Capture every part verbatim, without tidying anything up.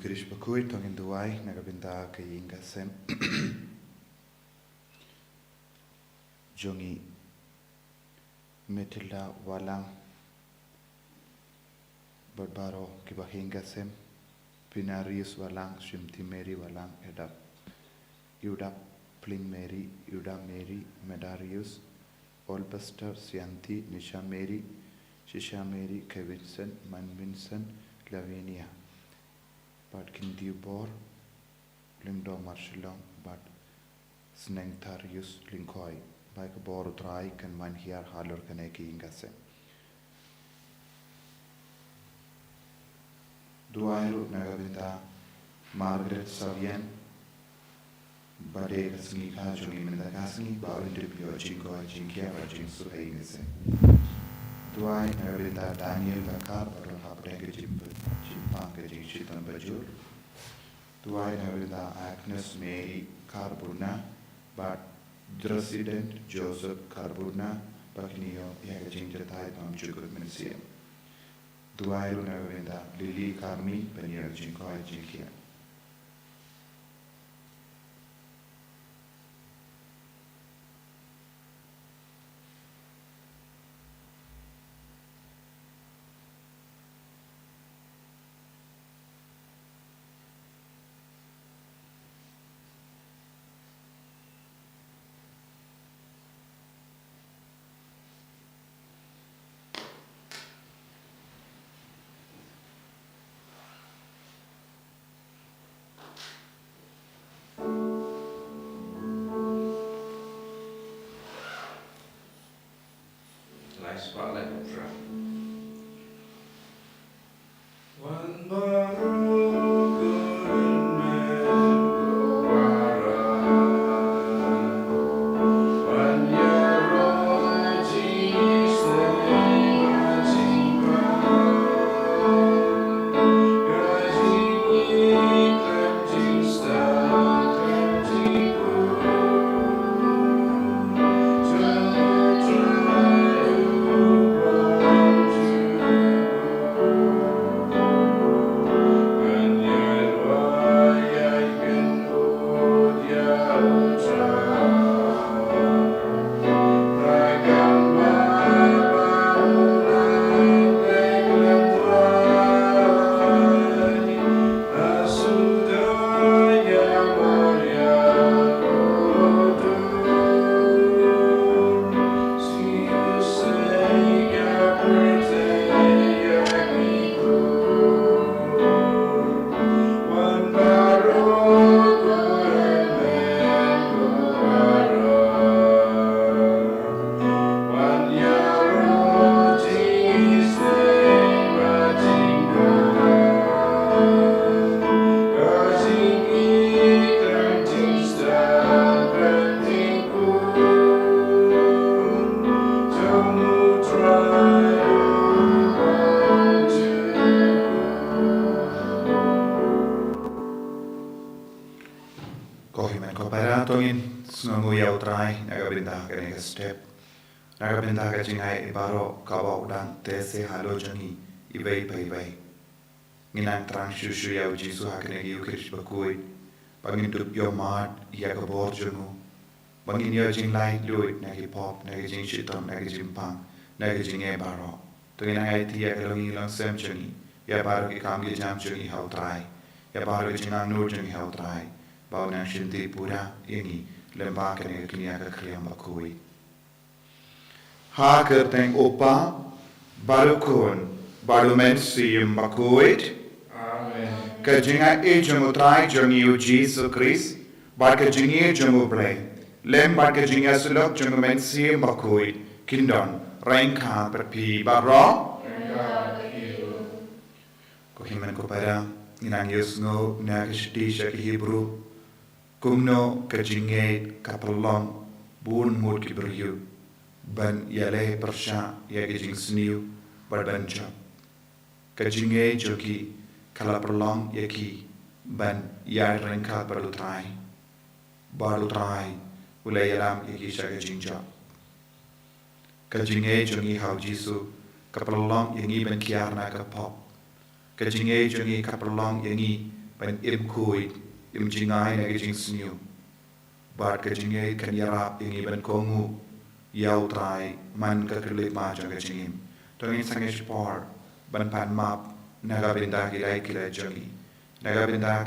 Khrist bakhuid, to ngin duwai na ka bynta ka ïing ka sem jong i Matilda Walang, bad baroh kiba ha ïing ka sem, Pinarius Walang, Shimti Mary Walang, Edap Iudap Pling Mary, Iuda Mary, Medarius, Olbester Sianti, Nisha Mary, Shisha Mary, Kevinson, Man Vincent, Lavinia, bad Kindiu Bor, Lyngdoh Marshillong, bad Snengtharius Lyngkhoi. Ba ka bor u Trai kan wan hiar halor kane ka ïing ka sem. Duwai ruh na ka bynta Margaret Savian, ba dei ka sngikha jong i mynta ka sngi, ba un dup ïoh jingkoit jingkhiah bad jingsuk ha ïing ka sem. Duwai na ka bynta Daniel Dkhar, ba don hapdeng ka jingpang ka jingshitom bajur. Duwai na ka bynta Agnes Mary Kharbunna bad Resident Joseph Kharbunna, ba kin ïoh ïa ka jingjatai bymjukut mynsiem. Duwai ruh na ka bynta Lily Kharmi, ban ïoh jingkoit jingkhiah. Lai spah lai phew phra. Wan baroh ko hynmen ko para, wan ïaroh jingïaseng bad jingpang, ka jingïeit khlem jingstad khlem jingkhuid. Ko hynmen ko para, to ngin sngewnguh ïa u Trai na ka bynta kane ka step. Na ka bynta ka jingai baroh kaba u dang teh seh halor jong ngi iwei pa iwei. Ngin nang thrang shuh shuh ïa u Jisu ha kane ka Ïukharist bakhuid, ba ngin dup ïohmad ïa ka bor jong u, ba ngin ïoh jinglaitluid na ki pop, na ki jingshitom, na ki jingpang, na ki jingeh baroh. To ngin nang aiti ïa ka longïing longsem jong ngi, ïa baroh ki kam ki jam jong ngi ha u Trai, ïa baroh ki jingangnud jong ngi ha u Trai, ba un nang shimti pura ïa ngi lyngba kane ka kñia ka khriam bakhuid. Ha ka kyrteng u Kpa, bad u Khun, bad u Mynsiem Bakhuid. Amen. Ka jingaiei jong u Trai jong ngi u Jisu Khrist, bad ka jingïeit jong u Blei, lem bad ka jingïasyllok jong u Mynsiem Bakhuid, kin don ryngkat bad phi baroh. Ko hynmen ko para, ngin nang ïohsngew na ka shithi sha ki Hebru, kumno ka jingngeit ka pynlong bun ngut ki briew ban ïaleh pyrshah ïa ka jingsniew bad ban jop. Ka jingngeit jong ki ka la pynlong ïa ki ban ïaid ryngkat bad u Trai, bad u Trai u la ïalam ïa ki sha ka jingjop. Ka jingngeit jong ngi ha u Jisu ka pynlong ïa ngi ban kiar na ka pop. Ka jingngeit jong ngi ka pynlong ïa ngi ban im khuid, im jngai na ka jingsniew. Bad ka jingngeit kan ïarap ïa ngi ban kohnguh ïa U Trai man ka khyllipmat jong ka jingim. To ngin sangeh shipor ban pan map na ka bynta ki dei ki leh jong ngi, na ka bynta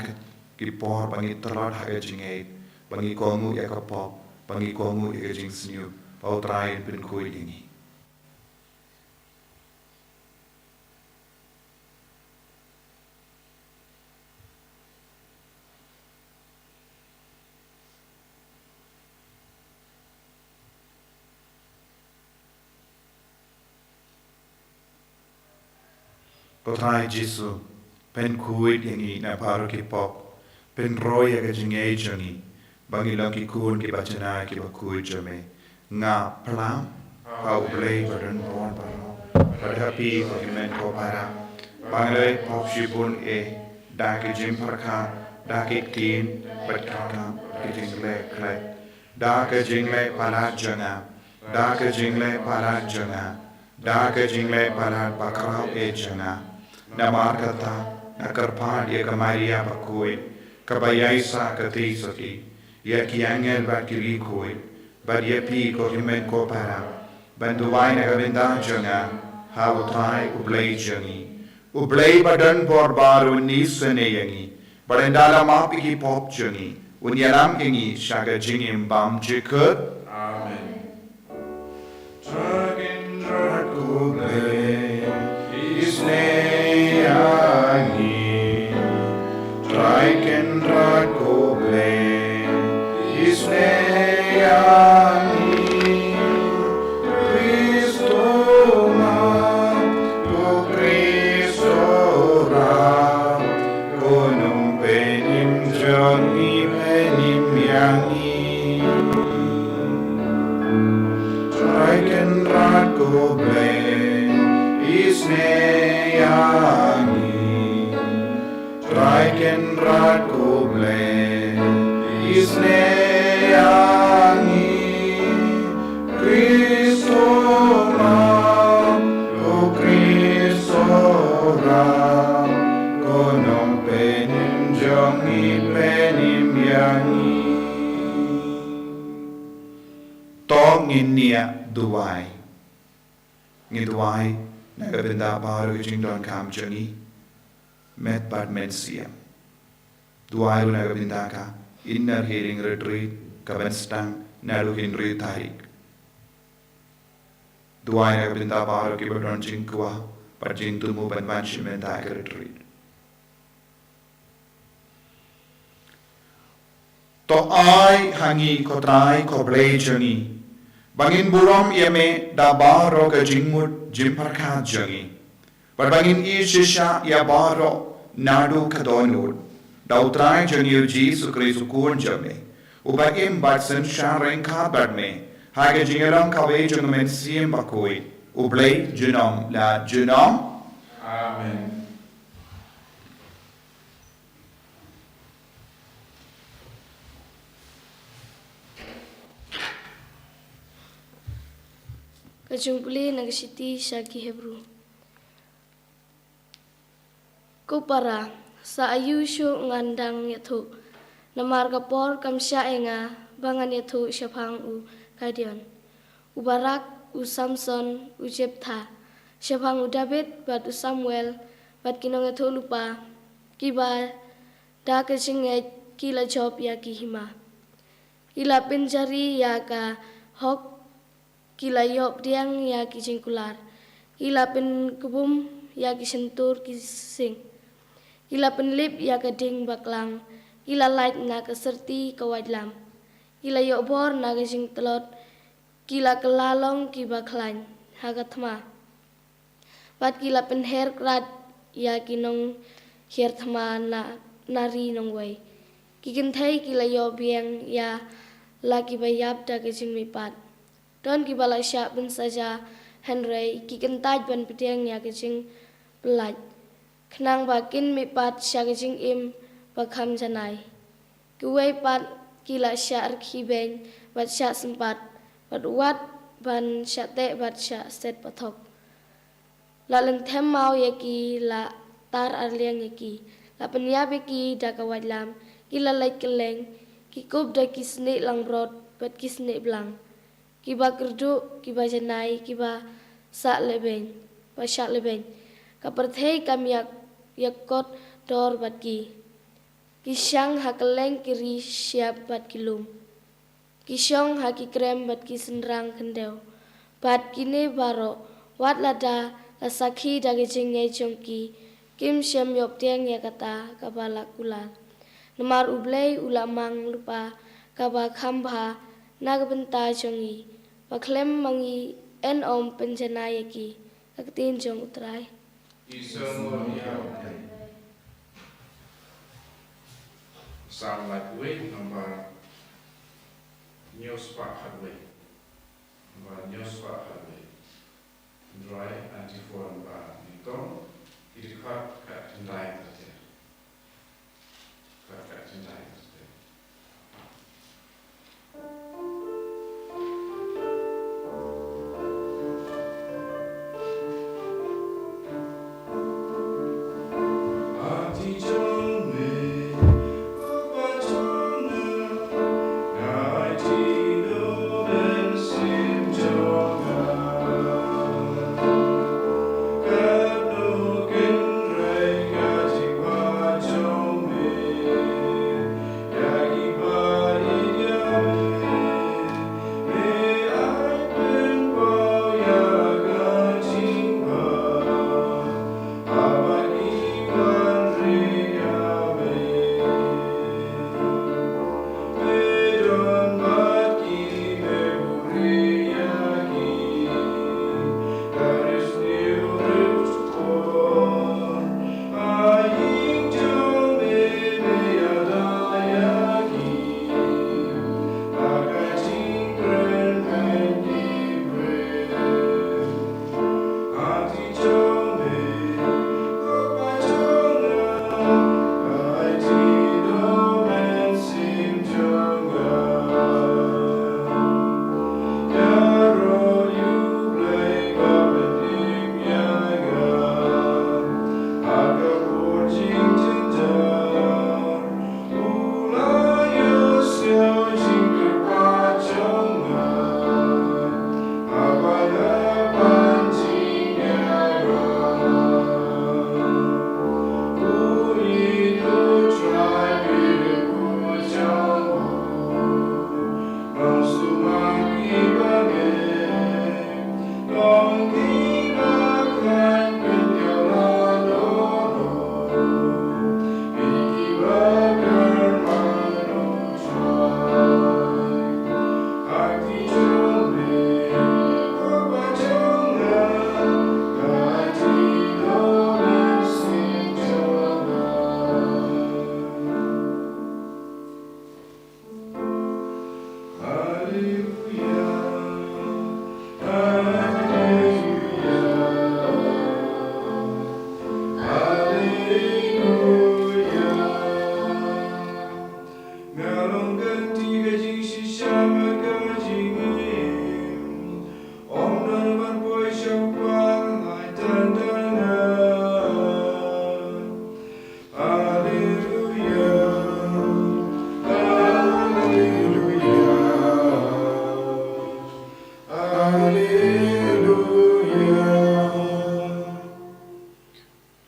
ki por ba ngi tlot ha ka jingngeit, ba ngi kohnguh ïa ka pop, ba ngi kohnguh ïa ka jingsniew, ba U Trai un pynkhuid ïa ngi. Ko Trai Jisu, pynkhuid ïa ngi na baroh ki pop, pynroi ïa ka jingngeit jong ngi, ba ngin long ki khun kiba janai kiba khuid jong me. Nga pyrshang ha U Blei badonbor baroh, bad ha phi ko hynmen ko para, ba nga la leh pop shibun eh, da ki jingpyrkhat, da ki ktien, bad ki kam, bad ki jingleh khleh. Da ka jingleh palat jong nga, da ka jingleh palat jong nga, da ka jingleh palat bakhraw eh jong nga. Namar kata, nga kyrpad ïa ka Maria bakhuid, kaba ïaisah ka theisotti, ïa ki angel bad ki riewkhuid, bad ïa phi ko hynmen ko para, ban duwai na ka bynta jong nga ha U Trai U Blei jong ngi. U Blei badonbor baroh un isynei ïa ngi, bad un da la map ïa ki pop jong ngi, un ïalam ïa ngi sha ka jingim bymjukut. Amen. Trai Kynrad ko Blei, isynei ïa ngi. Trai Kynrad ko Blei, isynei ïa ngi. Khrist u Map, ko Khrist u Ram, ko Nongpynim jong ngi, pynim ïa ngi. Trai Kynrad ko Blei, isynei ïa ngi. Trai Kynrad ko Blei, isynei ïa ngi. Khrist u Map, ko Khrist u Ram, ko Nongpynim jong ngi, pynim ïa ngi. To ngin ïa duwai. Ngi duwai na ka bynta baroh ki jingdonkam jong ngi, met bad mynsiem. Duwai ruh na ka bynta ka Inner Healing Retreat, kaban sdang naduh hynriew tarik. Duwai na ka bynta baroh kiba don jingkwah bad jingthmu ban wan shim bynta ka retreat. To ai ha ngi, ko Trai, ko Blei jong ngi, ba ngin burom ïa me da baroh ka jingmut jingpyrkhat jong ngi, bad ba ngin ïeit shisha ïa baroh naduh ka dohnud, da U Trai jong ngi U Jisu Khrist U Khun jong me, uba im bad synshar ryngkat bad me ha ka jingïalong kawei jong U Mynsiem Bakhuid, U Blei junom la junom. Amen. Ka jingpule na ka shithi sha ki Hebru. Ko para, sa aïu shuh ngan dang ïathuh, namar ka por kam shah ïa nga ba ngan ïathuh shaphang u Gideon, u Barak, u Samson, u Jephtha, shaphang u David bad u Samuel, bad ki nongïathuhlypa kiba da ka jingngeit ki la jop ïa ki hima. Ki la pynjari ïa ka hok, ki la ïoh pdiang ïa ki jingkular. Ki la pynkbum ïa ki shyntur ki sing. Ki la pynlip ïa ka ding baklang. Ki la lait na ka syrti ka waitlam. Ki la ïoh bor na ka jingtlot. Ki la kylla long kiba khlaiñ ha ka thma. Bad ki la pynher krad ïa ki nonghiar thma na, na ri nongwei. Ki kynthei ki la ïoh biang ïa la kiba ïap da ka jingmihpat. Don kiba la shah pynsaja, hynrei ki kyntait ban pdiang ïa ka jingpyllait, khnang ba kin mihpat sha ka jingim ba kham janai. Kiwei pat ki la shah rkhie beiñ bad shah sympat, bad wat ban shah teh bad shah set pathok. La lynthem maw ïa ki, la tar arliang ïa ki. La pynïap ïa ki da ka waitlam, ki la leit kylleng, ki kup da ki snieh langbrot bad ki snieh blang, kiba kyrduh, kiba janai, kiba sah lehbeiñ, ba shah lehbeiñ. Ka pyrthei kam ïa, ïakot dor bad ki. Ki shang ha kylleng ki ri shyiap bad ki lum. Ki shong ha ki krem bad ki synrang khyndew. Bad kine baroh, wat lada la sakhi da ki jingngeit jong ki, kim shym ïoh pdiang ïa kata kaba la kular. Namar U Blei u la mang lypa kaba kham bha na ka bynta jong ngi, ba khlem ma ngi yn ym pynjanai ïa ki. Ka ktien jong U Trai. Ki symboh ïa U Blei. Salm laiphew wei, nambar hynñiew spah khatwei. Nambar hynñiew spah khatwei. Hynrei antiphon ba nyngkong, ki dkhot khatkhyndai ter ter. Khatkhyndai ter ter.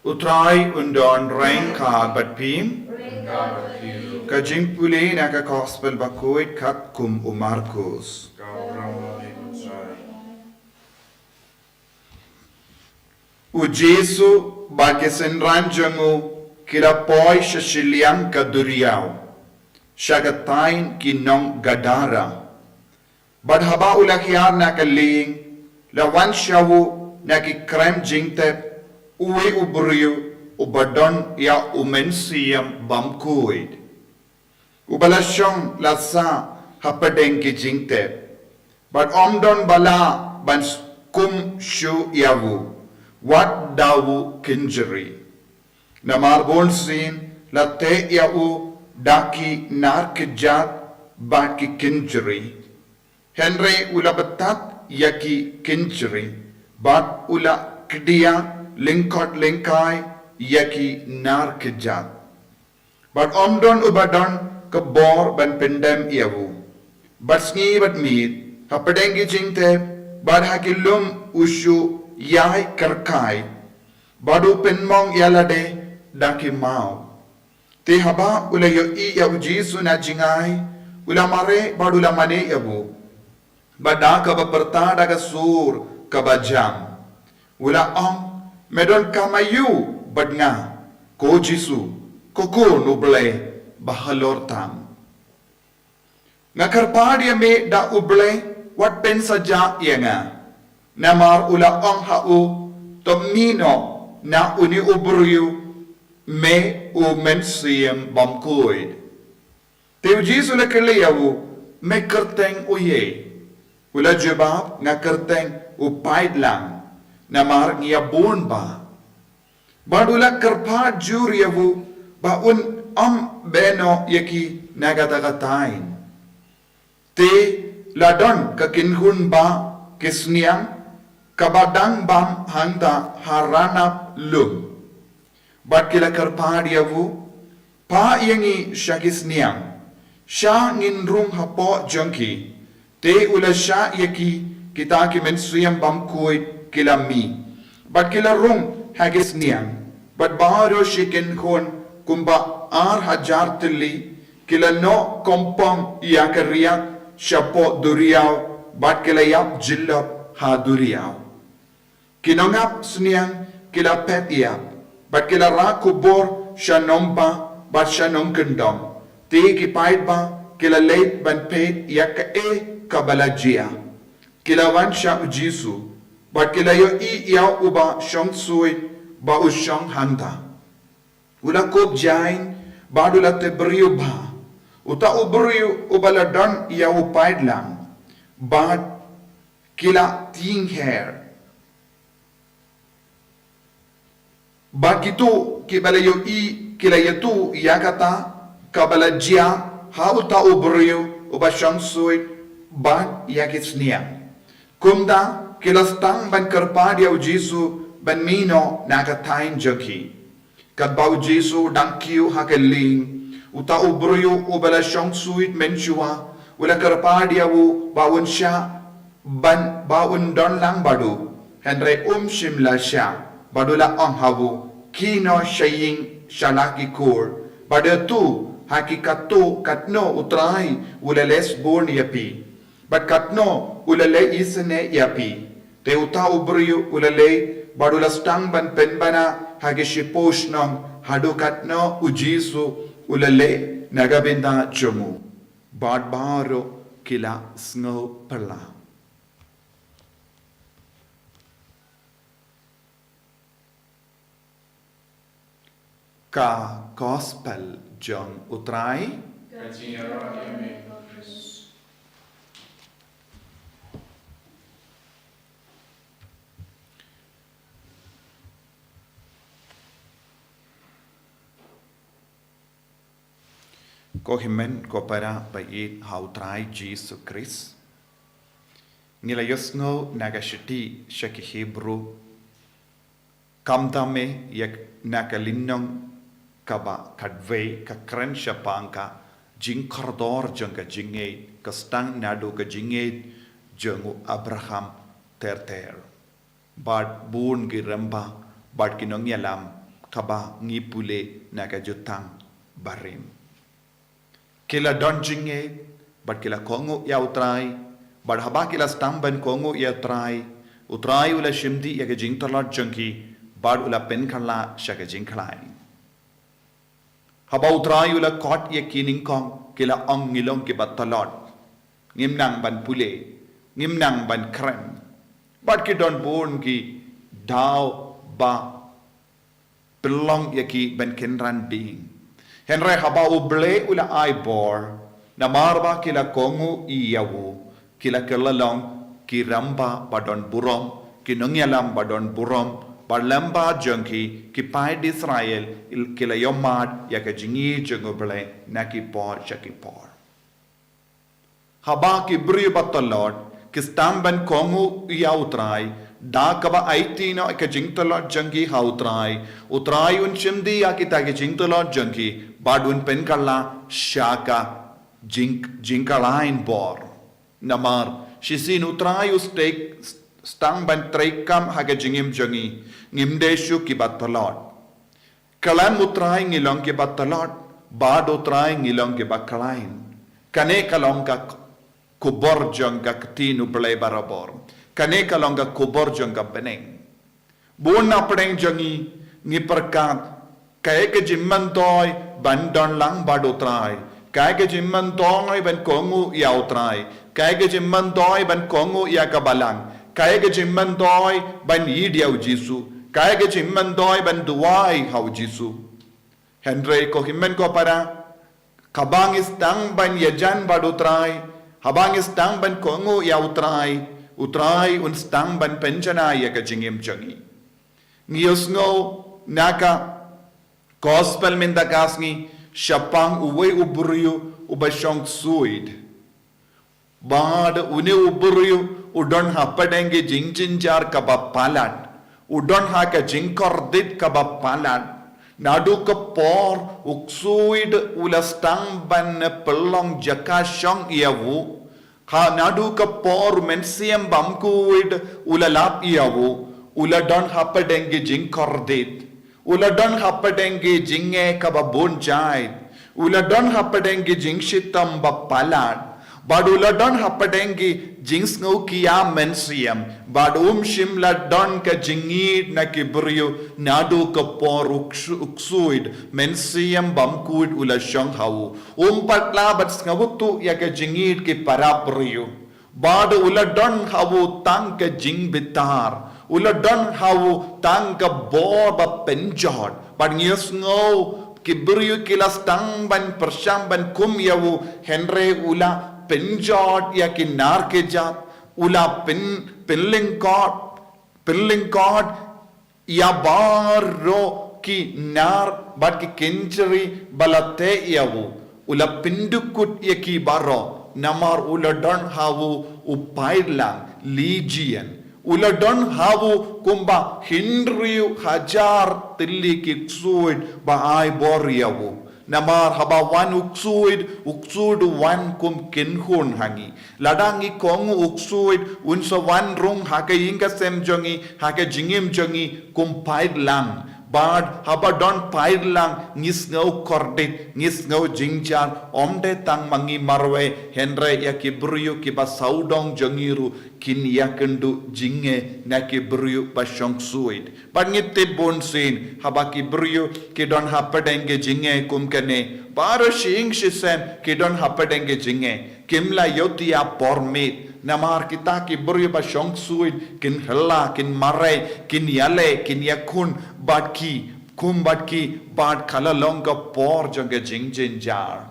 U Trai un don ryngkat bad phi. Ka jingpule na ka Gospel Bakhuid katkum u Markus. U Jisu bad ki synran jong u ki la poi sha shiliang ka duriaw, sha ka thaiñ ki nong Gadara. Bad haba u la hiar na ka lieng, la wan sha u na ki krem jingtep uwei u briew uba don ïa u mynsiem bymkhuid, uba la shong la sah hapdeng ki jingtep, bad ym don ba lah ban kum shuh ïa u, wat da u kynjri. Namar bunsien la teh ïa u da ki nar kjat bad ki kynjri. Hynrei u la btad ïa ki kynjri, bad u la kdiah lyngkot lyngkai ïa ki nar kjat. Bad ym don uba don ka bor ban pyndem ïa u. Bad sngi bad miet, hapdeng ki jingtep, bad ha ki lum u shu ïai kyrkai, bad u pynmong ïa lade da ki maw. Te haba u la ïohi ïa u Jisu na jngai, u la mareh bad u la mane ïa u. Bad da kaba pyrta da ka sur kaba jam, u la ong, me don kam aïu bad nga, ko Jisu, ko Khun u Blei ba halor tam. Nga kyrpad ïa me da u Blei, wat pynsaja ïa nga. Namar u la ong ha u, to mih noh na une u briew, me u Mynsiem Bakhuid. Te u Jisu u la kylli ïa u, me kyrteng u ei? U la jubab, nga kyrteng u Paidlang, namar ngi ïa bun bha. Bad u la kyrpad jur ïa u ba un ym beh noh ïa ki na kata ka thaiñ. Te la don ka kynhun bah ki sniang kaba dang bam hangta ha ranab lum. Bad ki la kyrpad ïa u, phah ïa ngi sha ki sniang, sha ngin rung hapoh jong ki. Te u la shah ïa ki, kita ki Mynsiem Bakhuid ki la mih. Bad ki la rung ha ki sniang, bad baroh shi kynhun kumba ar hajar tylli, ki la noh kompong ïa ka riak shapoh duriaw, bad ki la ïap jyllop ha duriaw. Ki nongap sniang ki la phet ïap, bad ki la rah khubor sha nongbah bad sha nongkyndong. Te ki paidbah ki la leit ban peit ïa kaei kaba la jia. Ki la wan sha u Jisu, bad ki la ïohi ïa uba shong suit ba u shong hangta. U la kup jaiñ bad u la tip briew bha. Uta u briew uba la don ïa u paidlang, bad ki la tieng her. Bad kito kiba la ïohi ki la ïathuh ïa kata kaba la jia ha uta u briew uba shong suit bad ïa ki sniang. Kumta ki la sdang ban kyrpad ïa u Jisu ban mih noh na ka thaiñ jong ki. Katba u Jisu u dang kiew ha ka lieng, uta u briew uba la shong suit mynshuwa u la kyrpad ïa u ba un shah ban ba un don lang bad u. Hynrei um shym la shah, bad u la ong ha u, khie noh sha ïing sha la ki kur, bad ïathuh ha ki katto katno u Trai u la leh sbun ïa phi, bad katno u la leh isynei ïa phi. Te uta u briew u la leit bad u la sdang ban pynbna ha ki shiphew shnong haduh katno u Jisu u la leh na ka bynta jong u. Bad baroh ki la sngewphylla. Ka Gospel jong u Trai. Ka jingïaroh ïa me, ko Khrist. Ko hynmen ko para ba ïeit ha u Trai Jisu Khrist. Ngi la ïohsngew na ka shithi sha ki Hebru. Khamtam eh ïa na ka lynnong kaba khatwei ka kren shaphang ka jingkordor jong ka jingngeit, ka sdang naduh ka jingngeit jong u Abraham ter ter. Bad bun ki rangbah bad ki nongïalam kaba ngi pule na ka jutang barim. Ki la don jingngeit bad ki la kohnguh ïa u Trai, bad haba ki la sdang ban kohnguh ïa u Trai, u Trai u la shim dih ïa ka jingtlot jong ki, bad u la pynkylla sha ka jingkhlaiñ. Haba u Trai u la khot ïa ki nyngkong, ki la ong, ngi long kiba tlot, ngim nang ban pule, ngim nang ban kren. Bad ki don bun ki daw ba pynlong ïa ki ban kynran ding. Hynrei haba u Blei u la ai bor, namar ba ki la kohnguh ïa u, ki la kylla long ki rangbah ba don burom, ki nongïalam ba don burom, bad lyngba jong ki, ki paid Israel, ki la ïohmad ïa ka jingïeit jong u Blei na ki por sha ki por. Haba ki briew ba tlot ki sdang ban kohnguh ïa u Trai, Da kaba aiti noh ka jingtlot jong ki ha U Trai, U Trai un shim die ïa kita ki jingtlot jong ki, bad un pynkylla sha ka jing, jingkhlaiñ bor. Namar shisien U Trai u stek, sdang ban treikam ha ka jingim jong ngi, ngim dei shuh kiba tlot. Kyllon U Trai ngi long kiba tlot, bad U Trai ngi long kiba khlaiñ. Kane ka long ka khubor jong ka ktien U Blei barabor. Kane ka long ka khubor jong ka bneng. Bun na pdeng jong ngi, ngi pyrkhat, kaei ka jingmyntoi ban don lang bad U Trai, kaei ka jingmyntoi ban kohnguh ïa U Trai, kaei ka jingmyntoi ban kohnguh ïa ka Balang, kaei ka jingmyntoi ban ïeit ïa U Jisu, kaei ka jingmyntoi ban duwai ha U Jisu. Hynrei ko hynmen ko para, haba ngi sdang ban ïajan bad U Trai, haba ngi sdang ban kohnguh ïa U Trai, U Trai un sdang ban pynjanai ïa ka jingim jong ngi. Ngi ïohsngew na ka Gospel mynta ka sngi shaphang uwei u briew uba shong ksuid. Bad une u briew u don hapdeng ki jingjynjar kaba palat, u don ha ka jingkordit kaba palat. Naduh ka por u ksuid u la sdang ban pynlong jaka shong ïa u. Ha naduh ka por u Mynsiem Bakhuid u la lap ïa u, u la don hapdeng ki jingkordit. U la don hapdeng ki jingeh kaba bun jait. U la don hapdeng ki jingshitom ba palat. Bad u la don hapdeng ki jingsngew kiam mynsiem. Bad um shym la don ka jingïeit na ki briew naduh ka por u ksu-, u ksuid, Mynsiem Bakhuid u la shong ha u. Um pat lah ban sngewthuh ïa ka jingïeit ki para briew. Bad u la don ha u tang ka jingbitar. U la don ha u tang ka bor ba pynjot. Bad ngi ïohsngew ki briew ki la sdang ban pyrshang ban kum ïa u, hynrei u la pynjot ïa ki nar ki jat. U la pyn, pynlyngkot, pynlyngkot ïa baroh ki nar bad ki kynjri ba la teh ïa u. U la pyndukut ïa ki baroh, namar u la don ha u u paidlang, legion. U la don ha u kumba hynriew hajar tylli ki ksuid ba ai bor ïa u. Namar haba wan u ksuid, u ksuid u wan kum kynhun ha ngi. Lada ngi kohnguh u ksuid, un sa wan rung ha ka ïing ka sem jong ngi, ha ka jingim jong ngi, kum paidlang. Bad haba don paidlang, ngi sngew kordit, ngi sngew jynjar, ym dei tang ma ngi marwei, hynrei ïa ki briew kiba sawdong jong ngi ruh, kin ïakynduh jingeh na ki briew ba shong ksuid. Bad ngi tip bunsien, haba ki briew ki don hapdeng ki jingeh kum kane, baroh shi ïing shi sem ki don hapdeng ki jingeh. Kim lah ïoh ïa por miet, namar kita ki briew ba shong ksuid, kin hela, kin mareh, kin ïaleh, kin ïakhun bad ki, kum bad ki, bad ka la long ka por jong ka jingjynjar.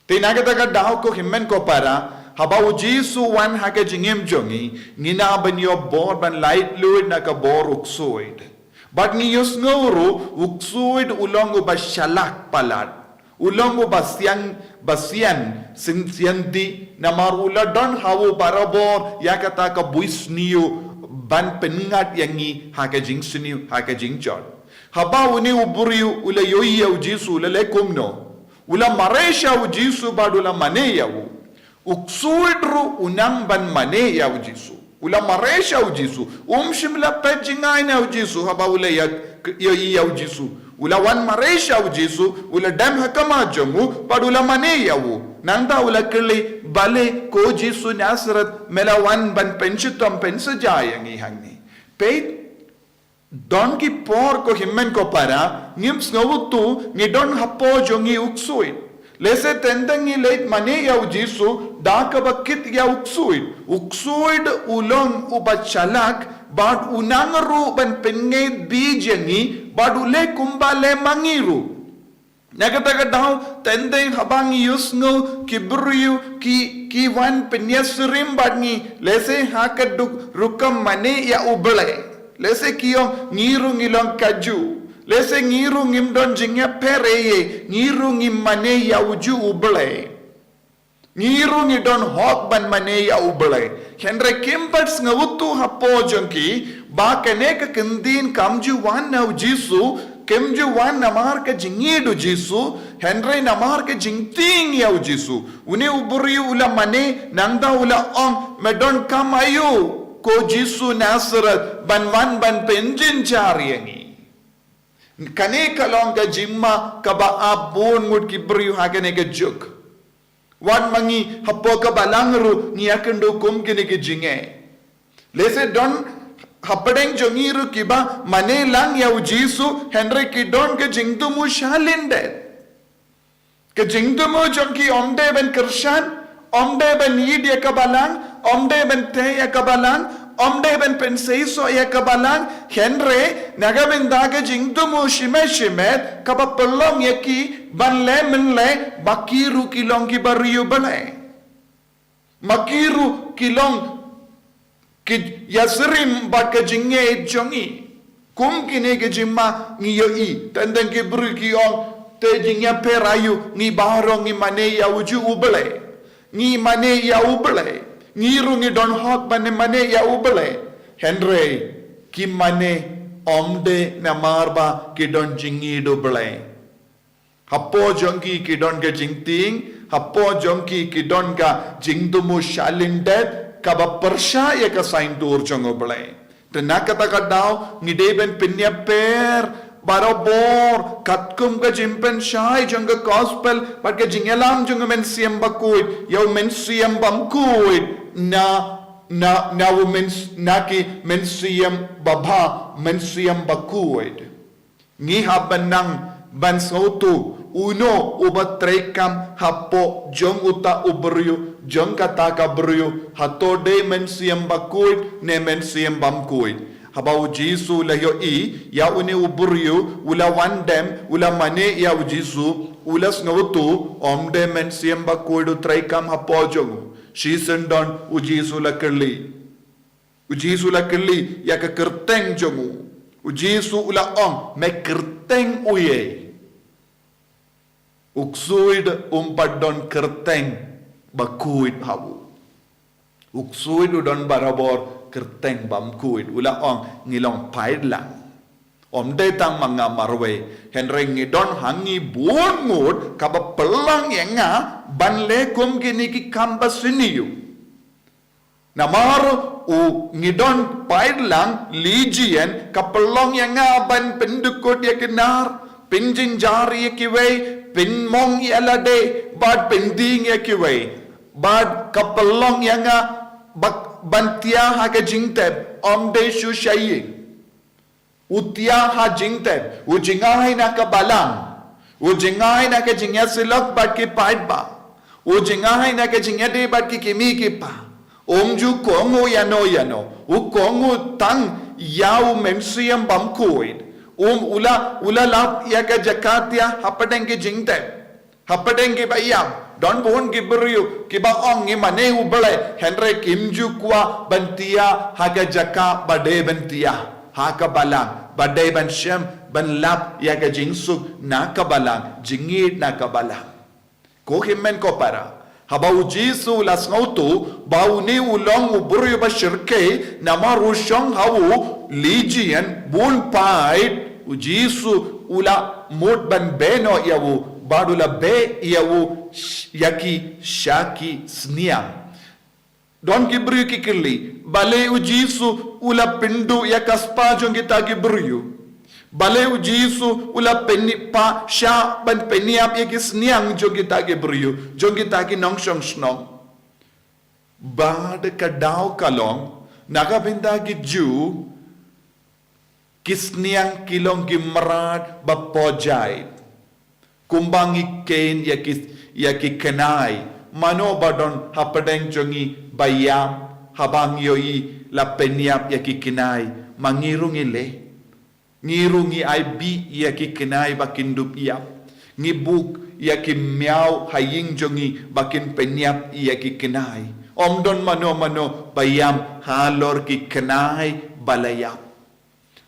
Te na kata ka daw ko hynmen ko para, haba u Jisu wan ha ka jingim jong ngi, ngi lah ban ïoh bor ban laitluid na ka bor u ksuid. Bad ngi ïohsngew ruh, u ksuid u long uba shalak palat. U long uba sian, ba sian, sien, sian dih, namar u la don ha u barabor, ïa kata ka buisniew, ban pynngat ïa ngi, ha ka jingsniew, ha ka jingjot. Haba une u briew, u la ïohi ïa u Jisu, u la leh kumno. U la mareh sha u Jisu bad u la mane ïa u. U ksuid ruh u nang ban mane ïa u Jisu. U la mareh sha u Jisu. Um shym la peit jngai na u Jisu haba u la ïa, ïa, ïa u Jisu. U la wan mareh sha u Jisu, u la dem ha khmat jong u, bad u la mane ïa u. Nangta u la kylli, balei ko Jisu Nasareth, me la wan ban pynshitom pynshitom ïa ngi hangne. Peit, don ki por ko hynmen ko para, ngim sngewthuh, ngi don hapoh jong ngi u ksuid. Lehse teng teng ngi leit mane ïa u Jisu, da kaba kit ïa u ksuid. U ksuid u long uba shalak, bad u nang ruh ban pynngeit biji ïa ngi, bad u leh kumba leh ma ngi ruh. Na kata ka daw, teng teng haba ngi ïohsngew ki briew ki, ki wan pynïasyriem bad ngi, lehse ha ka duk rukom mane ïa u Blei. Lehse ki ong ngi ruh ngi long ka Jiw. Lehse ngi ruh ngim don jingïapher ei ei, ngi ruh ngim mane ïa u Jiw u Blei. Ngi ruh ngi don hok ban mane ïa U Blei. Hynrei kim pat sngewthuh hapoh jong ki ba kane ka kyntien kam ju wan na U Jisu, kim ju wan namar ka jingïeit U Jisu, hynrei namar ka jingtieng ïa U Jisu. Une u briew u la mane, nangta u la ong, me donkam aïu, ko Jisu Nasareth, ban wan ban pynjynjar ïa ngi. Kane ka long ka jingma kaba ap bun ngut ki briew ha kane ka juk. Wat ma ngi hapoh ka balang ruh ngi ïakynduh kum kine ki jingeh. Lehse don hapdeng jong ngi ruh kiba mane lang ïa U Jisu, hynrei ki don ka jingthmu shalyndet. Ka jingthmu jong ki ym dei ban kyrshan, ym dei ban ïeit ïa ka balang, ym dei ban tei ïa ka balang, ym dei ban pynseisoh ïa ka balang, hynrei na ka bynta ka jingthmu shimet shimet kaba pynlong ïa ki ban leh mynleh ba ki ruh ki long kiba riewblei Blei. Ma ki ruh ki long ki ïasyriem bad ka jingngeit jong ngi. Kum kine ki jingma ngi ïohi, teng teng ki briew ki ong, te jingïapher aïu, ngi baroh ngi mane ïa uju U Blei. Ngi mane ïa U Blei. Ngi ruh ngi don hok ban mane ïa U Blei. Hynrei ki mane ym dei namar ba ki don jingïeit U Blei. Hapoh jong ki ki don ka jingtieng, hapoh jong ki ki don ka jingthmu shalyndet, kaba pyrshah ïa ka saiñdur jong U Blei. Te na kata ka daw, ngi dei ban pynïapher barabor, katkum ka jingpynshai jong ka gospel, bad ka jingïalam jong U Mynsiem Bakhuid, ïa U Mynsiem Bymkhuid, na, na, na U Myns-, na ki mynsiem babha, mynsiem bakhuid. Ngi hap ban nang ban sngewthuh, uno uba treikam hapoh jong uta u briew, jong kata ka briew, hato dei Mynsiem Bakhuid, ne Mynsiem Bymkhuid. Haba U Jisu u la ïohi ïa une u briew, u la wan dem, u la mane ïa U Jisu, u la sngewthuh, ym dei Mynsiem Bakhuid u treikam hapoh jong u. Shisien don U Jisu u la kylli. U Jisu u la kylli ïa ka kyrteng jong u. U Jisu u la ong, me kyrteng uei? U ksuid um pat don kyrteng bakhuid ha u. U ksuid u don barabor kyrteng bymkhuid. U la ong, ngi long paidlang. Ym dei tang ma nga marwei, hynrei ngi don ha ngi bun ngut kaba pynlong ïa nga ban leh kum kine ki kam ba sniew. Namar u ngi don paidlang, legion, ka pynlong ïa nga ban pyndykut ïa ki nar, pynjynjar ïa kiwei, pynmong ïa lade, bad pyndieng ïa kiwei. Bad ka pynlong ïa nga bak-, ban thiah ha ka jingtep, ym dei shu sha ïing. U thiah ha jingtep, u jngai na ka balang, u jngai na ka jingïasyllok bad ki paidbah, u jngai na ka jingïadei bad ki kmie ki kpa. Um ju kohnguh ïano ïano, u kohnguh tang ïa U Mynsiem Bymkhuid. Um u la, u la lap ïa ka jaka thiah hapdeng ki jingtep. Hapdeng kiba ïap, don bun ki briew kiba ong ngi mane U Blei, hynrei kim ju kwah ban thiah ha ka jaka ba dei ban thiah, ha ka balang ba dei ban shem, ban lap ïa ka jingsuk na ka balang, jingïeit na ka balang. Ko hynmen ko para, haba U Jisu u la sngewthuh ba une u long u briew ba shyrkhei, namar u shong ha u legion, bun paid, U Jisu u la mut ban beh noh ïa u, bad u la beh ïa u sh-, ïa ki sha ki sniang. Don ki briew ki kylli, balei U Jisu u la pynduh ïa ka spah jong kita ki briew? Balei U Jisu u la pyn-, pynshah ban pynïap ïa ki sniang jong kita ki briew, jong kita ki nongshong shnong? Bad ka daw ka long, na ka bynta ki Jiw, ki sniang ki long ki mrad ba pojai. Kumba ngi kheiñ ïa ki, ïa ki kynai, mano ba don hapdeng jong ngi ba ïap, haba ngi ïohi la pynïap ïa ki kynai, ma ngi ruh ngi leh. Ngi ruh ngi ai bih ïa ki kynai ba kin dup ïap. Ngi buh ïa ki miaw ha ïing jong ngi ba kin pynïap ïa ki kynai. Ym don mano mano ba ïam halor ki kynai ba la ïap.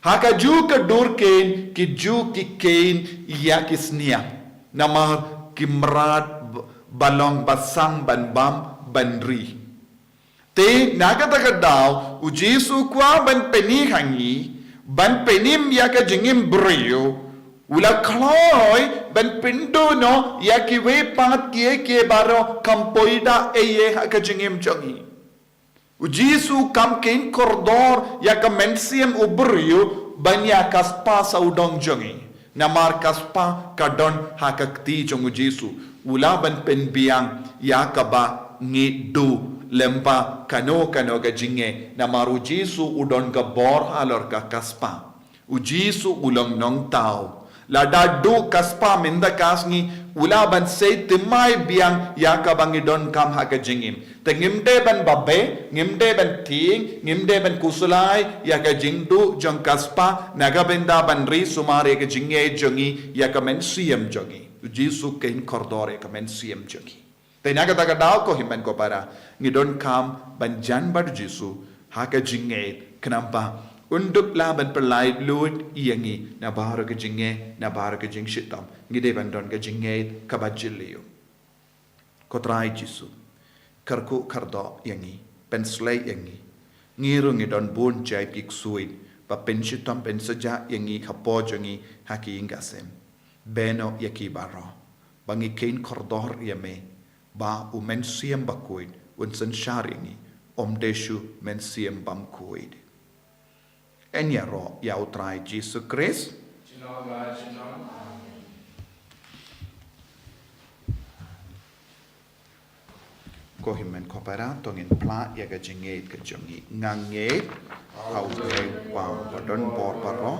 Ha kajuh ka dur kheiñ, ki Jiw ki kheiñ ïa ki sniang. Namar ki mrad b-, ba long ba sang ban bam ban ri. Te na kata ka daw, u Jisu u kwah ban pyni ha ngi, ban pynim ïa ka jingim briew, u la khlaiñ ban pynduh noh ïa kiwei pat kiei kiei baroh, kam poi da ei ei ha ka jingim jong ngi. U Jisu kam kheiñ kordor ïa ka mynsiem u briew ban ïa ka spah sawdong jong ngi. Namar ka spah ka don ha ka kti jong u Jisu. U lah ban pynbiang ïa kaba ngi duh lem bad kano kano ka jingeh. Namar u Jisu u don ka bor halor ka, ka spah. U Jisu u long nongthaw. Lada duh ka spah mynta ka sngi, u lah ban sei thymmai biang ïa kaba ngi donkam ha ka jingim. Te ngim dei ban babe, ngim dei ban tieng, ngim dei ban khuslai ïa ka jingduh jong ka spah, na ka bynta ban ri sumar ïa ka jingngeit jong ngi, ïa ka mynsiem jong ngi. U Jisu u kheiñ kordor ïa ka mynsiem jong ngi. Te na kata ka daw, ko hynmen ko para, ngi donkam ban jan bad u Jisu ha ka jingngeit, khnang ba un dup lah ban pynlait lut ïa ngi na baroh ka jingeh, na baroh ka jingshitom. Ngi dei ban don ka jingngeit kaba jylliew. Ko Trai Jisu, kyrkhu kyrdoh ïa ngi, pynshlei ïa ngi. Ngi ruh ngi don bun jaid ki ksuid ba pynshitom pynshitom ïa ngi hapoh jong ngi ha ki ïing ki sem. Beh noh ïa ki baroh, ba ngi kheiñ kordor ïa me, ba u Mynsiem Bakhuid un synshar ïa ngi, ym dei shuh mynsiem bymkhuid. Yn ïaroh ïa u Trai Jisu Khrist. Ko hynmen ko para, to ngin phla ïa ka jingngeit ka jong ngi. Nga ngeit ha U Blei Kpa ba don bor baroh,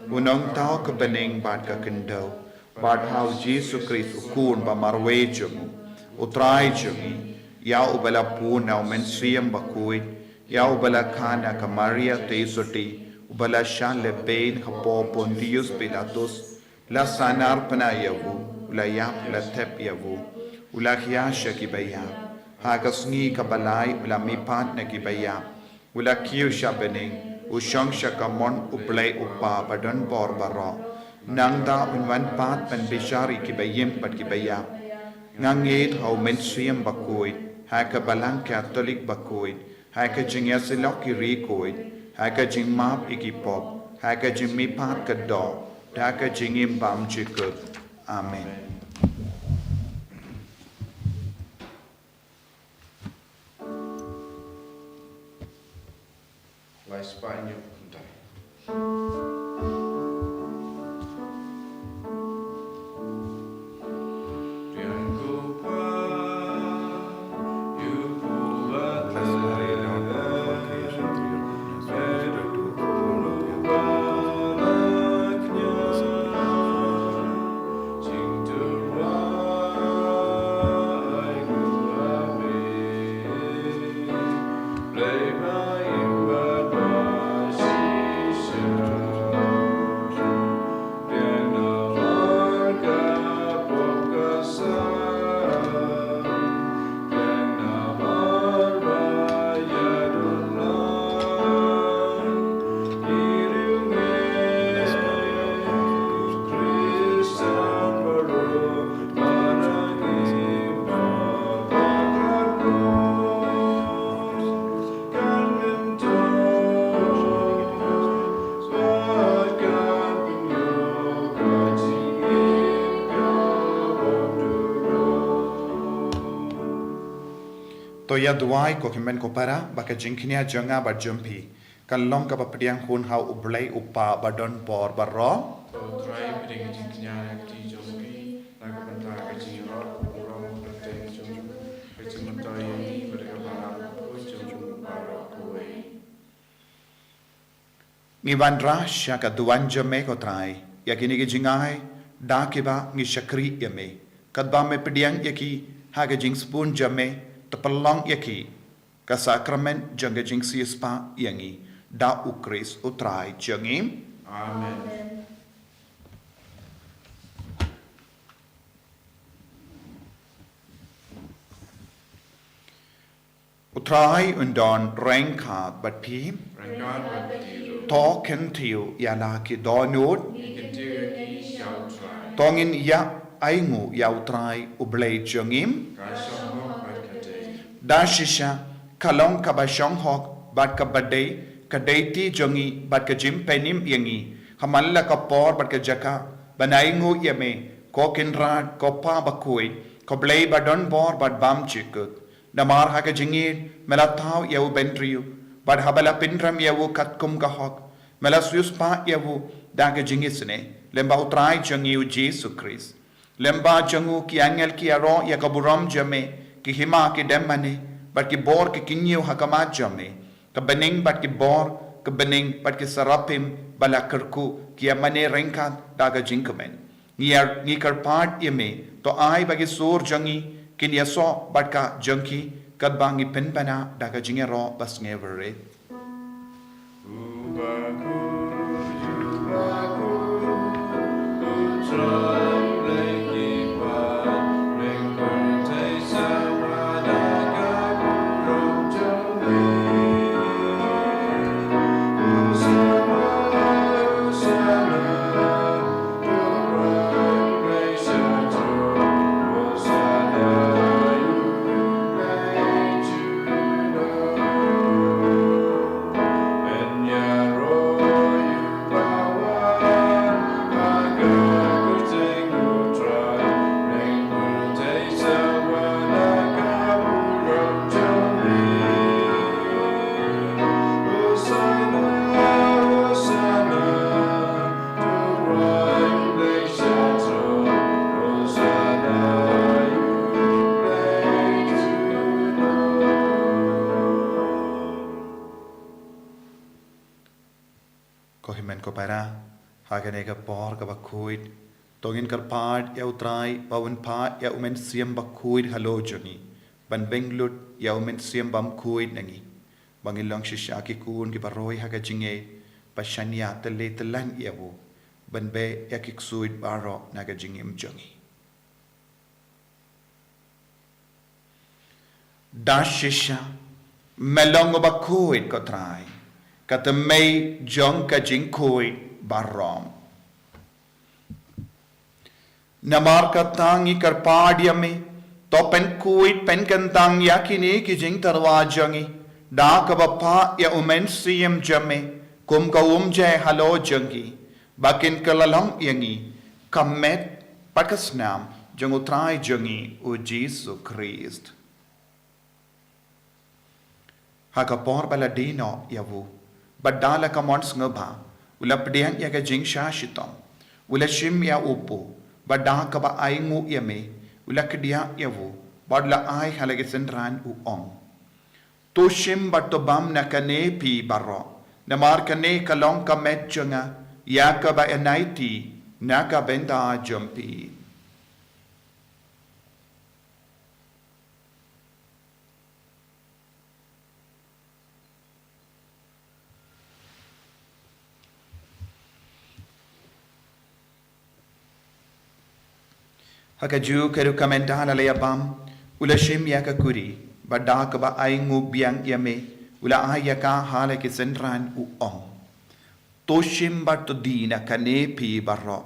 U Nongthaw ka bneng bad ka khyndew, bad ha U Jisu Khrist U Khun ba marwei jong U, U Trai jong ngi, ïa uba la bun na U Mynsiem Bakhuid, ïa uba la kha na ka Maria Theisotti, uba la shah lehbeiñ hapoh Pontius Pilatus, la sahnarphna ïa u, u la ïap, u la thep ïa u, u la khia sha ki baïap. Ha ka sngi kaba lai u la mihpat na ki baïap. U la kiew sha bneng, u shong sha kamon U Blei U Kpa ba don bor baroh. Nangta un wan pat ban bishar ïa ki baïm bad ki baïap. Nga ngeit ha U Mynsiem Bakhuid, ha ka Balang Katholik bakhuid, ha ka jingïasyllok ki riewkhuid, ha ka jingmap ïa ki pop, ha ka jingmihpat ka doh, da ka jingim bymjukut. Amen. To ïa duwai ko hynmen ko para, ba ka jingkñia jong nga bad jong phi kan long kaba pdiang hun ha U Blei U Kpa ba don bor baroh. To Trai, pdiang ka jingkñia ha ka kti jong phi, na ka bynta ka jingïarap u burom u kyrteng jong u, ka jingmyntoi ïa ngi bad ka balang bakhuid jong u baroh kawei. Ngi wanrah sha ka duwan jong me ko Trai, ïa kine ki jingai da kiba ngi shakri ïa me. Katba me pdiang ïa ki ha ka jingsbun jong me, to pynlong ïa ki ka sakramen jong ka jingsiewspah ïa ngi, da U Khrist U Trai jong ngi. Amen. U Trai un don ryngkat bad phi. Ryngkat bad phi ruh. To kyntiew ïa la ki dohnud. Ngin kyntiew ïa ki sha U Trai. To ngin ïa Ainguh ïa U Trai U Blei jong ngi. Ka shong hok bad ka dei. Da shisha, ka long kaba shong hok bad kaba dei, ka dei ti jong ngi bad ka jingpynim ïa ngi ha man la ka por bad ka jaka ban ainguh ïa me, ko Kynrad, ko Pa bakhuid, ko Blei ba don bor bad bymjukut. Namar ha ka jingïeit me la thaw ïa u bynriew, bad haba la pynrem ïa u katkum ka hok, me la siewspah ïa u da ka jingisynei lyngba U Trai jong ngi U Jisu Khrist. Lyngba jong u ki angel ki ïaroh ïa ka burom jong me, ki hima ki dem mane, bad ki bor ki kynñiew ha khmat jong me. Ka bneng bad ki bor, ka bneng bad ki serapim ba la kyrkhu ki ïa mane ryngkat da ka jingkmen. Ngi ïa, ngi kyrpad ïa me, to ai ba ki sur jong ngi kin ïasoh bad ka jong ki, katba ngi pynbna da ka jingïaroh ba sngewrit. Ko hynmen ko para, ha kane ka por kaba khuid, to ngin kyrpad ïa U Trai ba un phah ïa U Mynsiem Bakhuid halor jong ngi, ban bynlut ïa U Mynsiem Bymkhuid na ngi, ba ngin long shisha ki khun kiba roi ha ka jingïeit, ba shaniah tylli tyllan ïa u, ban beh ïa ki ksuid baroh na ka jingim jong ngi. Da shisha, me long uba khuid ko Trai, ka tymmen jong ka jingkhuid baroh. Namar kata ngi kyrpad ïa me, to pynkhuid pynkyntang ïa kine ki jingtyrwa jong ngi, da kaba phah ïa U Mynsiem jong me kum ka umjai halor jong ngi, ba kin kylla long ïa ngi ka met bad ka snam jong U Trai jong ngi U Jisu Khrist. Ha ka por ba la die noh ïa u, bad da la ka mon sngewbha, u la pdiang ïa ka jingshah shitom, u la shim ïa u pud, bad da kaba ainguh ïa me, u la kdiah ïa u, bad u la ai ha la ki synran, u ong: To shim bad to bam na kane phi baroh, namar kane ka long ka met jong nga, ïa kaba ïaid na ka bynta jong phi. Ha kajuh ka ruh, ka mynta la la ïa bam, u la shim ïa ka kuri, bad da kaba ainguh biang ïa me, u la ai ïa ka ha la ki synran, u ong: To shim bad to die na kane phi baroh,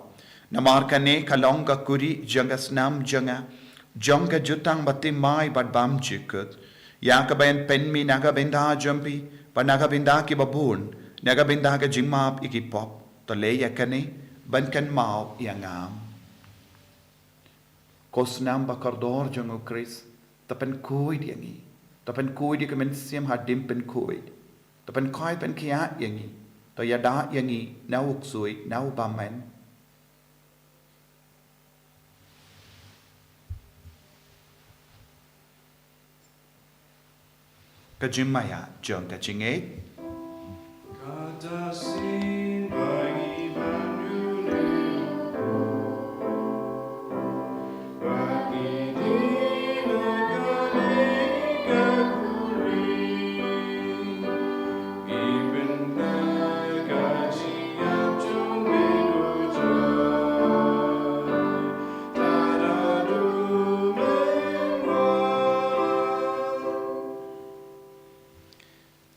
namar kane ka long ka kuri jong ka snam jong nga, jong ka jutang bathymmai bad bymjukut, ïa kaba yn pynmih na ka bynta jong phi, bad na ka bynta kiba bun, na ka bynta ka jingmap ïa ki pop. To leh ïa kane ban kynmaw ïa nga. Ko snam ba kordor jong U Khrist, to pynkhuid ïa ngi, to pynkhuid ïa ka mynsiem hadien pynkhuid, to pynkhuid pynkhiah ïa ngi, to ïada ïa ngi na u ksuid, na u bymman. Ka jingmaïa jong ka jingngeit.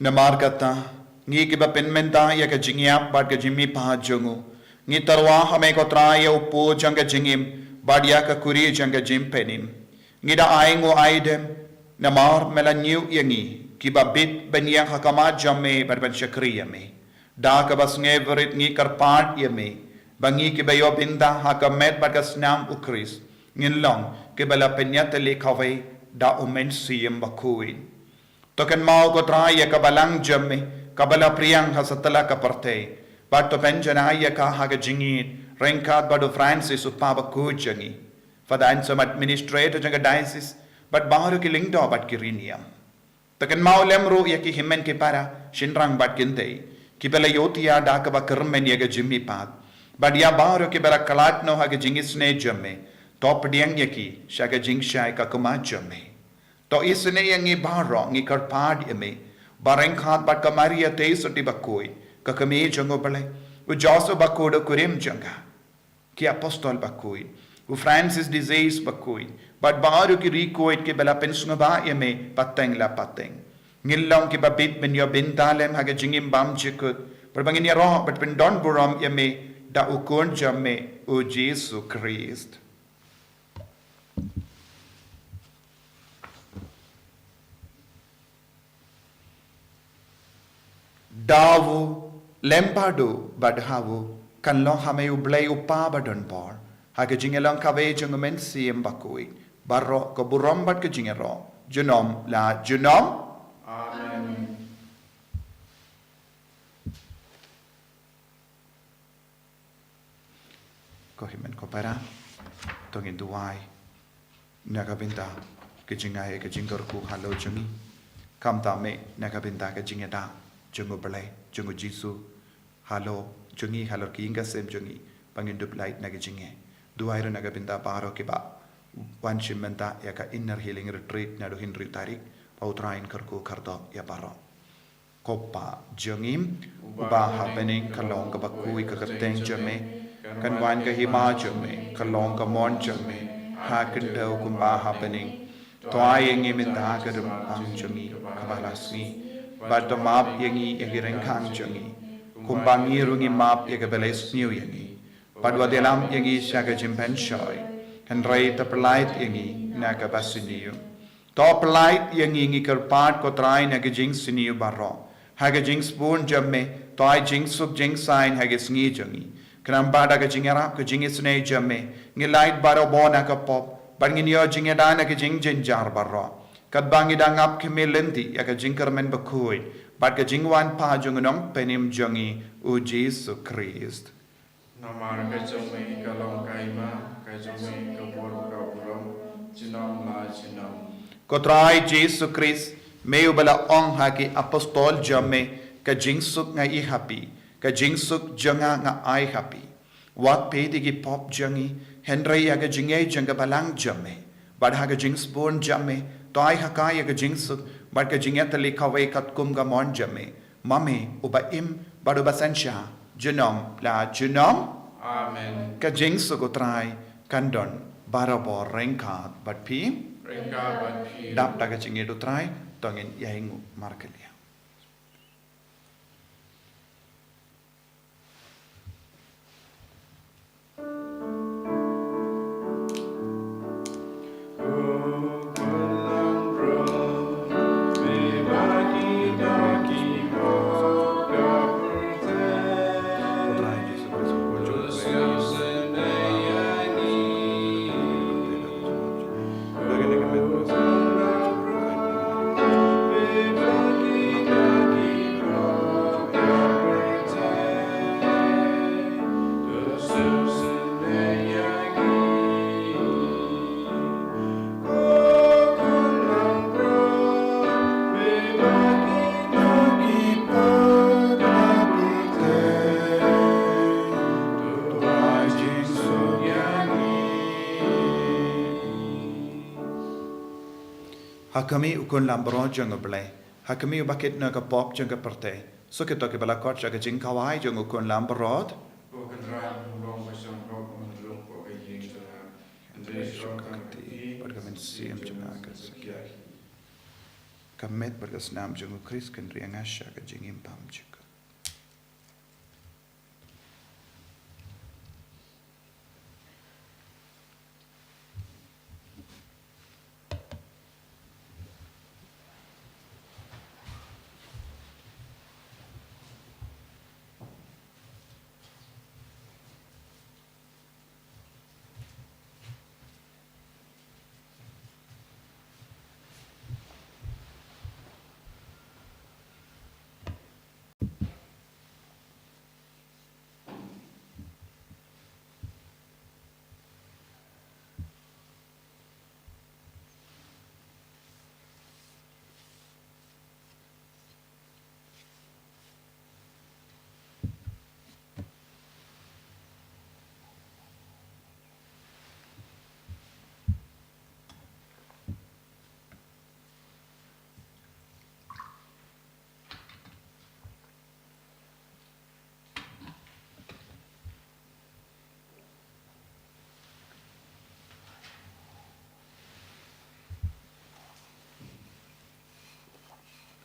Namar kata, ngi kiba pynmynta ïa ka jingïap bad ka jingmihpat jong u, ngi tyrwa ha me ko Trai ïa u pud jong ka jingim, Bad ïa ka kuri jong ka jingpynim ngi da ai nguaidem, namar me la ñiew ïa ngi kiba bit ban ïeng ha khmat jong me bad ban shakri ïa me. Da kaba sngewrit ngi kyrpad ïa me ba ngi kiba ïoh bynta ha ka met bad ka snam u Khrist ngin long kiba la pynïatylli kawei da u Mynsiem Bakhuid. To kynmaw ko Trai ïa ka balang jong me kaba la pdiang ha satlak ka pyrthei, bad to pynjanai ïa ka ha ka jingïeit ryngkat bad u Francis u Papa bakhuid jong ngi, Father Anselm, administrator jong ka diocese, bad baroh ki lyngdoh bad ki riewniam. To kynmaw lem ruh ïa ki hynmen ki para, shynrang bad kynthei kiba la ïohthiah da kaba kyrmen ïa ka jingmihpat, bad ïa baroh kiba la khlad noh ha ka jingisynei jong me. To pdiang ïa ki sha ka jingshai ka khmat jong me. To isynei ïa ngi baroh, ngi kyrpad ïa me ba ryngkat bad ka Maria Theisotti bakhuid, ka kmie jong u Blei, u Joseph bakhuid u kurim jong ka, ki apostol bakhuid, u Francis de Sales bakhuid, bad baroh ki riewkhuid kiba la pynsngewbha ïa me pateng la pateng, ngin long kiba bit ban ïoh bynta lem ha ka jingim bymjukut, bad ba ngin ïaroh bad pyndonburom ïa me da u Khun jong me, u Jisu Khrist. Da u lem bad u bad ha u kan long ha me u Blei u Kpa badonbor, ha ka jingïalong kawei jong u Mynsiem Bakhuid, baroh ka burom bad ka jingïaroh junom la junom. Amen. Ko hynmen ko para, to ngin duwai na ka bynta ka jingai ka jingkyrkhu halor jong ngi, khamtam eh na ka bynta ka jingïada jong u Blei, jong u Jisu halor jong ngi, halor ka ïing ka sem jong ngi, ba ngin dup lait na ka jingeh. Duwai ruh na ka bynta baroh kiba wan shim bynta ïa ka Inner Healing Retreat naduh hynriew tarik, ba u Trai un kyrkhu kyrdoh ïa baroh. Ko Pa jong ngi uba ha bneng, ka long kaba khuid ka kyrteng jong me, kan wan ka hima jong me, ka long ka mon jong me ha khyndew kumba ha bneng. To ai ïa ngi mynta ka rympang jong ngi kaba la sngi, bad to map ïa ngi ïa ki ryngkang jong ngi, kumba ngi ruh ngi map ïa kiba la isniew ïa ngi. Bad wat ïalam ïa ngi sha ka jingpynshoi, hynrei to pyllait ïa ngi na kaba sniew. To pyllait ïa ngi, ngi kyrpad ko Trai, na ka jingsniew baroh. Ha ka jingsbun jong me to ai jingsuk jingsaiñ ha ka sngi jong ngi. Khnang ba da ka jingïarap ka jingisynei jong me ngin lait barabor na ka pop, bad ngin ïoh jingïada na ka jingjynjar baroh, katba ngi dang ap khmih lynti ïa ka jingkyrmen bakhuid bad ka jingwan pat jong u Nongpynim jong ngi, u Jisu Khrist. Namar ka jong me ka long ka hima, ka jong me ka bor, ka burom, junom la junom. Ko Trai Jisu Khrist, me uba la ong ha ki apostol jong me, ka jingsuk nga ai ha phi, ka jingsuk jong nga nga ai ha phi. Wat peit ïa ki pop jong ngi, hynrei ïa ka jingngeit jong ka balang jong me. Bad ha ka jingsbun jong me to ai ha ka ïa ka jingsuk bad ka jingïatylli kawei katkum ka mon jong me, ma me uba im bad uba synshar junom la junom. Amen. Ka jingsuk u Trai kan don barabor ryngkat bad phi. Ryngkat bad phi. Dap da ka jingïeit u Trai to ngin ïainguh markylliang. Ha khmih u Khun Lambrot jong u Blei, ha khmih uba kit na ka pop jong ka pyrthei, suk ïa kito kiba la khot sha ka jingkhawai jong u Khun Lambrot. Ko Kynrad, ym long ba shem hok me lum hapoh ka ïing jong nga, hynrei shu ong tang ka kti bad ka mynsiem jong nga kan sa khih. Ka met bad ka snam jong u Khrist kan ri ïa nga sha ka jingim bymjukut.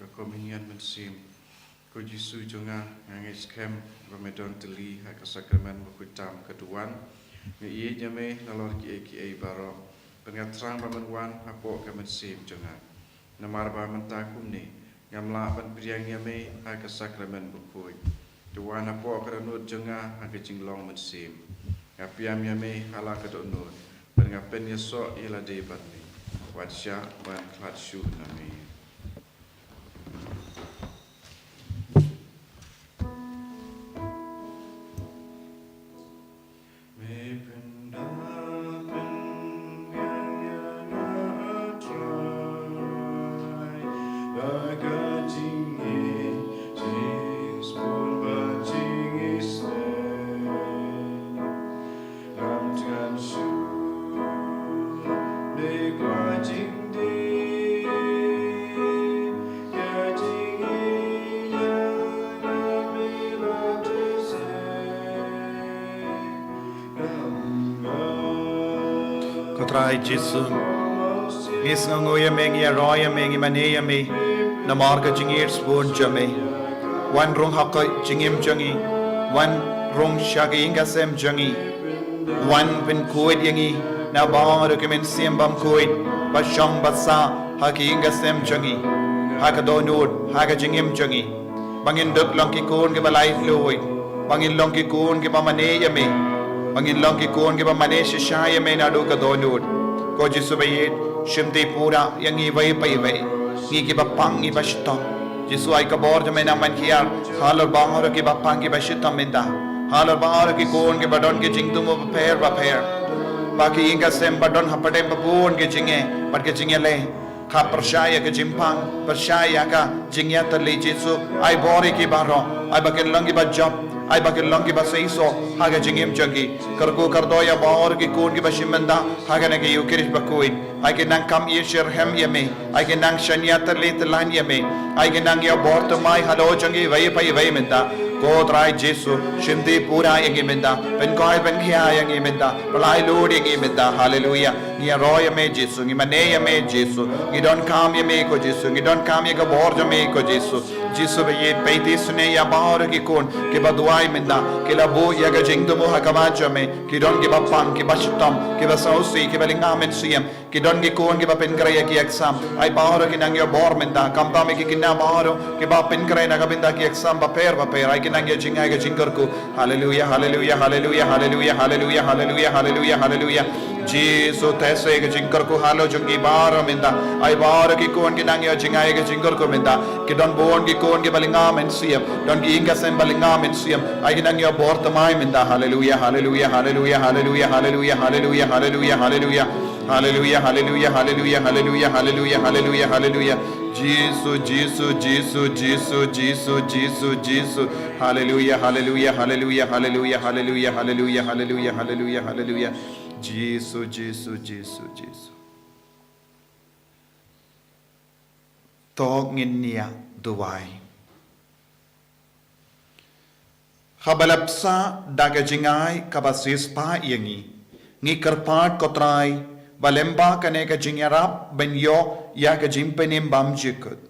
Ka Komunion Mynsiem. Ko Jisu jong nga, nga ngeit skhem ba me don tylli ha ka sakramen bakhuid tam ka duwan. Nga ïeit ïa me nalor kiei kiei baroh. Bad nga thrang ba men wan hapoh ka mynsiem jong nga. Namar ba mynta kumne ngam lah ban pdiang ïa me ha ka sakramen bakhuid. To wan hapoh ka dohnud jong nga ha ka jinglong mynsiem. Nga pdiang ïa me ha la ka dohnud. Bad nga pynïasoh ïa lade bad me. Wat shah ban khlad shuh na me. Ko Trai Jisu, ngi sngewnguh ïa me, ngi ïaroh ïa me, ngi mane ïa me namar ka jingïeit sbun jong me. Wan rung ha ka jingim jong ngi, wan rung sha ka ïing ka sem jong ngi. Wan pynkhuid ïa ngi na baroh ki mynsiem bymkhuid ba shong ba sah ha ka ïing ka sem jong ngi, ha ka dohnud, ha ka jingim jong ngi. Ba ngin duk long ki khun kiba laitluid, ba ngin long ki khun kiba mane ïa me, ba ngin long ki khun kiba mane shisha ïa me naduh ka dohnud. Ko Jisu ba ïeit, shim ti pura ïa ngi iwei pa iwei, ngi kiba pang, ngi ba shitom. Jisu, ai ka bor jong me nang ban hiar halor baroh kiba pang, kiba shitom mynta, halor baroh ki khun kiba don ki jingthmu bapher bapher, ba ki ïing ka sem ba don hapdeng ba bun ki jingeh bad ki jingïaleh. Ka pyrshah ïa ka jingpang, pyrshah ïa ka jingïatylli, Jisu, ai bor ïa ki baroh, ai ba kin long kiba jop, ai ba kin long kiba seisoh ha ka jingim jong ki. Kyrkhu kyrdoh ïa baroh ki khun kiba shim bynta ha kane ka Ïukharist bakhuid. Ai kin nang kam ïa shitrhem ïa me, ai kin nang shaniah tylli tyllan ïa me, ai kin nang ïa bor thymmai halor jong ki iwei pa iwei mynta. Ko Trai Jisu, shim ti pura ïa ngi mynta, pynkoit pynkhia ïa ngi mynta, pyllait lut ïa ngi mynta. Haleluia. Ngi ïaroh ïa me Jisu, ngi mane ïa me Jisu, ngi donkam ïa me ko Jisu, ngi donkam ïa ka bor jong me ko Jisu. Jisu ba ïeit, peit isynei ïa baroh ki khun kiba duwai mynta, ki la buh ïa ka jingthmu ha khmat jong me, ki don kiba pang, kiba shitom, kiba sngewsih, kiba lyngkha mynsiem, ki don ki khun kiba pynkhreh ïa ki exam. Ai baroh ki nang ïoh bor mynta, khamtam ïa ki khynnah baroh kiba pynkhreh na ka bynta ki exam bapher bapher, ai ki nang ïoh jngai ka jingkyrkhu. Haleluia, haleluia, haleluia, haleluia, haleluia, haleluia, haleluia, haleluia. Jisu, theh sa ka jingkyrkhu halor jong ki baroh mynta. Ai baroh ki khun ki nang ïoh jngai ka jingkyrkhu mynta. Ki don bun ki khun kiba lyngkha mynsiem, don ki ïing ka sem ba lyngkha mynsiem, ai ki nang ïoh bor thymmai mynta. Haleluia, haleluia, haleluia, haleluia, haleluia, haleluia, haleluia, haleluia. Haleluia, haleluia, haleluia, haleluia, haleluia, haleluia, haleluia. Jisu, Jisu, Jisu, Jisu, Jisu, Jisu. Haleluia, haleluia, haleluia, haleluia, haleluia, haleluia, haleluia, haleluia, haleluia. Jisu, Jisu, Jisu, Jisu. To ngin ïa duwai. Haba la bsa da ka jingai kaba siewspah ïa ngi, ngi kyrpad ko Trai, ba lyngba kane ka jingïarap ban ïoh ïa ka jingpynim bymjukut,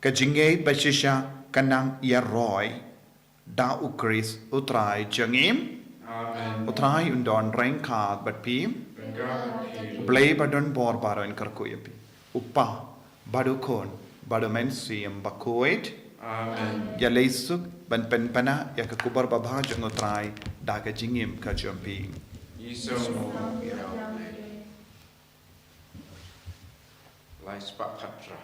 ka jingngeit ba shisha kan nang ïaroi. Da U Khrist U Trai jong ngi. Amen. U Trai un don ryngkat bad phi. Ryngkat bad phi. U Blei ba don bor baroh un kyrkhu ïa phi. U Kpa, bad U Khun, bad U Mynsiem Bakhuid. Amen. Ïaleh suk ban pynpaw ïa ka khubor babha jong U Trai da ka jingim ka jong phi. Ngi sngewbha ïa U Blei. Lai spah khatphra.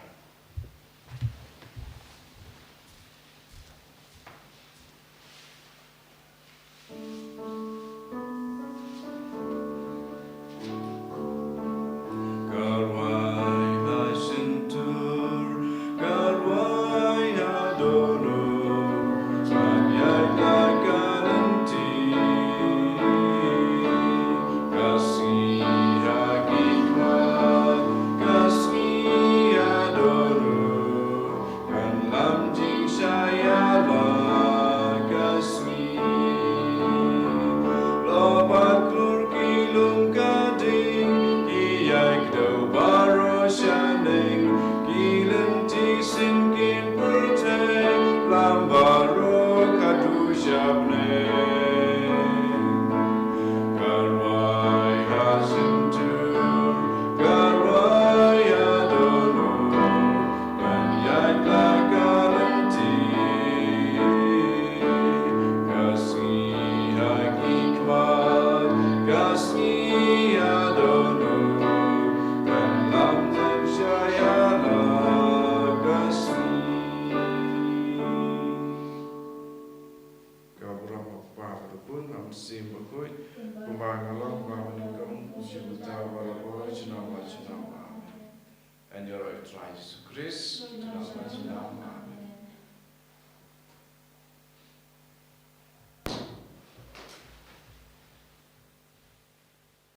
Kan lam jingshai ïa la ka sngi. Lo ba klur ki lum ka ding, ki ïai kdew baroh shaneng, ki lynti sien kin Bakhuid, kumba nga long, kumba mynnyngkong, sha ka bynta barabor, junom la junom. Amen. Ïaroh ïa u Trai Jisu Khrist, junom la junom. Amen.